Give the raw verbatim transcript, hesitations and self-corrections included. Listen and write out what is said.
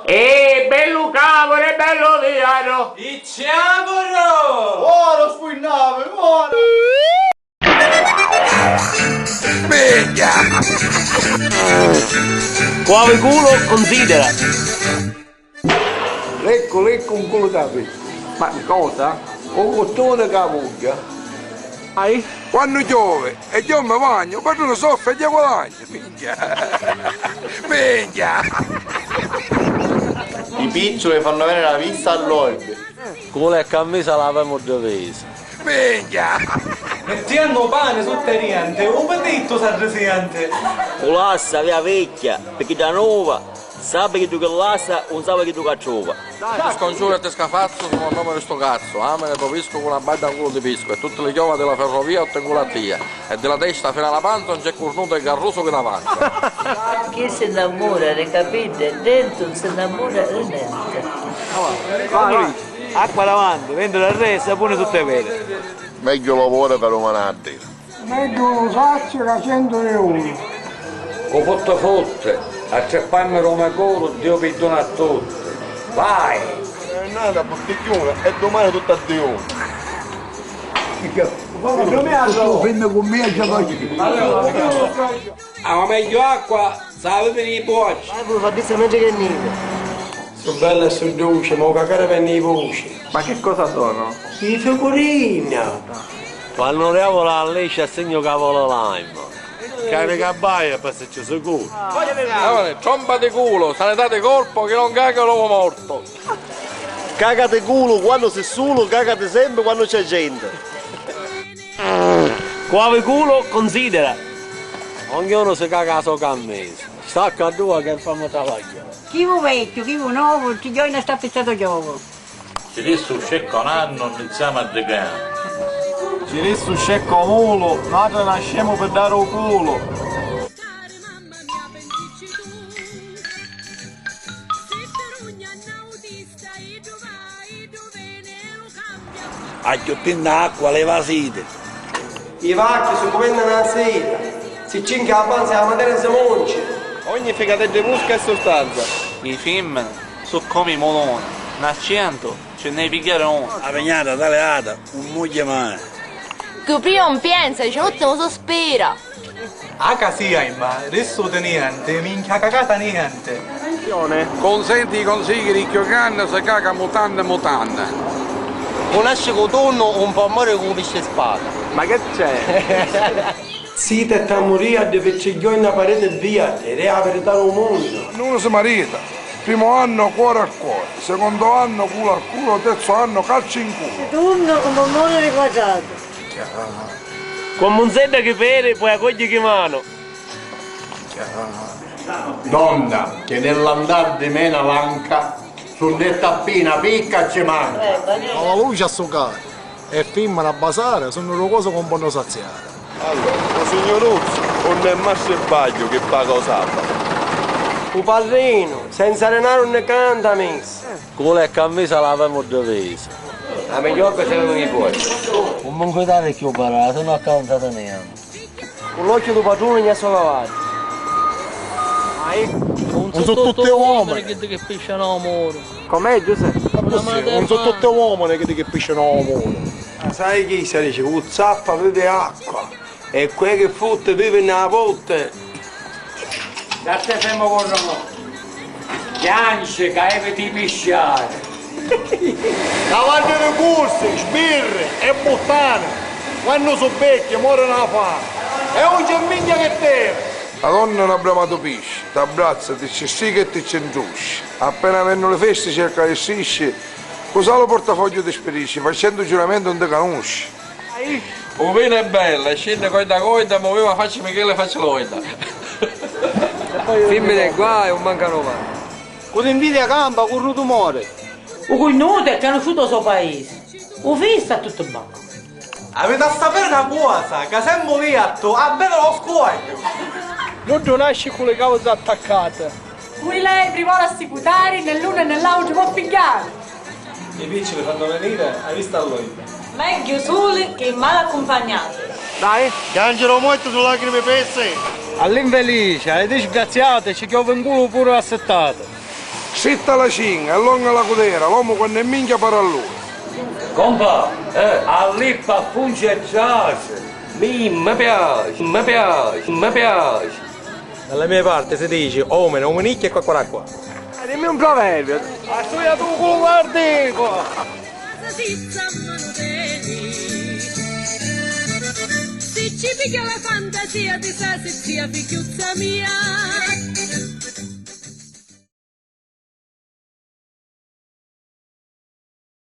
Eh, bellu cavolo e bellu viaru! Picciavuru! Ora sfuinnavi, ora! Minchia! Quale culo considera? Leccu, leccu un culo d'apri. Ma cosa? Un cuttone ca vugghia. Ai? Quannu chiovi e chiovi mi bagnu, u patrunu soffia e gli guadagnu. Minchia! Minchia! I picciuli fannu veniri la vista all'orbi. Cu la cammisa l'avemu divisa. Minchia! Mettiennu u pani sutta i dienti, u pitittu s'arrisienti. Cu lassa via vecchia, picchì da nova, sapi chiddu chi lassa, un sapi chiddu ca trova. Ti scongiuru e ti scafazzu, semu a nomu di stu cazzu, amini to piscu cu na badda 'n culu di piscu e tutti li chiova di la ferrovia ottengu la tia. E di la testa finu a la panza non c'è curnutu e garrusu chi t'avanza. Chi si nnammura di capiddi, dentu si nnammura di nenti. Acqua davanti, ventu darrè e sapuni sutta i pedi. Megghiu lu vuru ca lu manaddi. Megghiu lu sacciu ca centu di unu. Cu futti futti, a tri panni ru me coru, Diu pirduna a tutti. Vai! È nata buttigghiuna e dumani tutta a diuna. Fimmi cu mia già voglio. Ah, ma meglio acqua, sapi per i buocci. Vai pure fa dizza mentre che nive. Su bella e su duce, ma u cacare venne i voci. Ma che cosa sono? I figurina. Quannu riavula alliscia, segnu ca vole l'aimu. Carica baia, passa ci sicuru. Giovani, tromba di culo, sanità di corpo, chi non caca l'omu morto. Cacati culu quannu si sulu, cacati sempri quannu c'è genti. Quali culo considera? Ognunu si caca a so cammisa. Stacca a dua che famu travagghiari. Chi vu vecchiu, chi vu novu, chi gioina sta pizzatu chiovu. Ci dissi u sceccu a nannu, nni ziamu a dicanu. Ci dissi u sceccu a mulu, natri nascemu pi dari u culu. Agghiuttinnu acqua leva a siti. I vacchi su cumennu na sita, si cinchi avanza e a matera si munci. Ogni ficateddu di musca è sustanza. I fimmini su comu i muluni, nascendu ci nni pigghiari unu. A pignata taliata un mugghi mai. Cu pia un pienza, dici l'ultimu suspira. A ca sia imma, rissuti nienti, minchia cacata nienti. Consenti i consigli di chiù granni, se caca mutanni mutanni. Cu nasci cu tunnu un po' mori cu pisci spada. Ma che c'è? Zita e tamuria di piccigghioi na parete via, te re a verità lu munnu. Quannu unu si marita, primu annu cori a cori, secondu annu culu a culu, terzu annu cacci in culu. Tunnu un po' mori di quadratu. Cu munzedda chi peri, poi a cogli chi manu. Donna, che nell'andar di mena l'anca, su netta appina picca ci manca. Ma la luci a sucari, e fimmina a basari, sunnu du cosi ca un ponnu saziari. Allora, u signuruzzu, unni è massi sbagliu chi paga u sabatu. U parrinu, senza dinari unni canta missa. Culu e cammisa l'avemu divisa. A miglior cosa avemu di fuori. Un muncu di tali chiù barata, no accanta teniamo. Cu l'occhiu du patrunu gna so cavaddu. Un su tutti uomini chiddi chi piscianu a muru. Com'è, Giuseppe? Accussì, un su tutti uomini chiddi chi piscianu a muru. Sai chi si dici? Cu zappa vivi acqua e quei chi futti vivi nna putti. Datti fermu cu no. Chianci ca eviti i pisciari. Cavaddi di cursi, sbirri e buttani, quannu su vecchi morinu a fami e un c'è migna che teni. La donna è una brama di pisci, t'abbrazza, ti ci strica e ti ci ntrusci. Appena vennu li festi cerca li strisci, cu sa lu portafogghiu ti spidisci, facendu giuramenti un ti canusci. U vinu è bellu, e scinni coidda coidda, muviu a facci Michele e facci loidda. Fimmini e guai un mancanu mai. Cu l'invidia campa, curnutu mori. U cugnutu è canusciutu o so paisi. U fiu sta tuttu bancu. Aviti a sapiri na cuosa, ca semu liattu, a viri lo scuogliu. Nuddu nasci cu li causi attaccati. Cu li lebri voli assicutari, né l'unu né l'autru po' pigghiari. I picciuli fannu veniri a vista all'oidda. Megghiu suli chi mali accumpagnati. Dai. Chianciri u mortu su lacrimi pessi. All'infelici, ai disgraziati ci chiovi 'n culu puru assittati. Stritta la cinga e longa la cudera, l'omu quannu è minchia para a lui. Compa, eh, allippa, affunci e trasi. Mi, mi piaci, mi piaci, mi piaci. Dalle mie parti si dice omine, ominicchia e quacquaracqua. Dimmi un proverbio. A studia tu cu l'ardico. Casa sizza a manu teni. Si ci pigghia la fantasia ti sa si zia figghiuzza mia.